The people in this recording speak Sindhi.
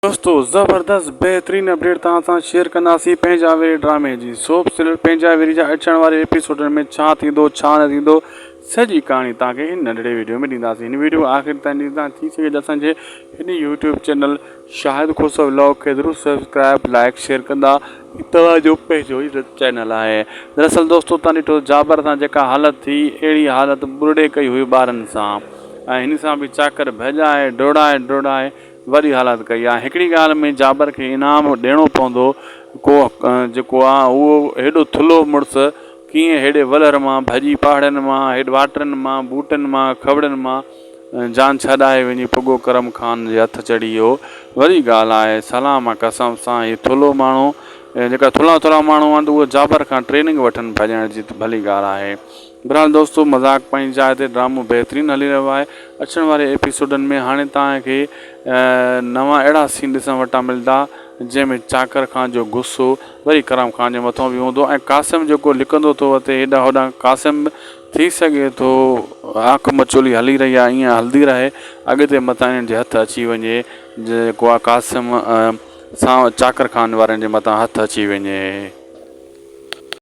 دوستو زبردست بهترين اپڊيٽ توهان سان شيئر ڪنداسين پنهنجا ويري ڊرامي جي سوپ سيريل پنهنجا ويري جا اچڻ واري ايپيسوڊن ۾ ڇا ٿيندو ڇا نه ٿيندو سڄي ڪهاڻي توهان کي هن ننڍڙي ويڊيو ۾ ڏينداسين هن ويڊيو آخر تائين ڏسندا ٿي سگهي ته اسان جي هن YouTube channel Shahid Khoso vlog کي ضرور سبسڪرائب لائڪ شيئر ڪندا هي توهان جو پنهنجو ئي چينل آهي دراصل دوستو توهان ڏٺو جابر سان جيڪا حالت ٿي اهڙي حالت ٻرڙي ڪئي هئي ٻارن سان ۽ هن سان به چاڪر ڀڄائي ڊوڙائي ڊوڙائي وڏي حالت ڪئي آ. هڪڙي ڳالهه ۾ جابر کي انعام ڏيڻو پوندو ڪو جيڪو آ اهو هيڏو ٿلهو مڙس ڪيئن هيڏي ولر مان ڀڄي پهاڙين مان هيڏ واٽرن مان ٻوٽن مان کٻڙين مان جان ڇڏائي وڃي پڳو ڪرم خان جي هٿ چڙهي ويو. وڏي ڳالهه آهي سلام آ قسم سان هي ٿلهو ماڻهو جيڪا ٿلها ٿلها ماڻهو آهن ته اهي جابر کان ٽريننگ وٺن ڀڄڻ جي ته ڀلي ڳالهه آهي. بھرحال دوستو مذاق پنھنجي جاء تي ڊرامو بهترين هلي رهيو آهي اچڻ واري ايپيسوڊن ۾ هاڻي توهان کي نوان اهڙا سين ڏسڻ وٽان ملدا جنهن ۾ چاڪر خان جو غصو وري ڪرم خان جي مٿو به هوندو ۽ قاسم جيڪو لڪندو ٿو وتي هيڏانهن هوڏانهن قاسم ٿي سگهي ٿو اک مچولي هلي رهي آهي ائين هلدي رهي اڳتي متان انهن جي هٿ اچي وڃي جيڪو آهي قاسم سان چاڪر خان وارن جي متان هٿ اچي وڃي.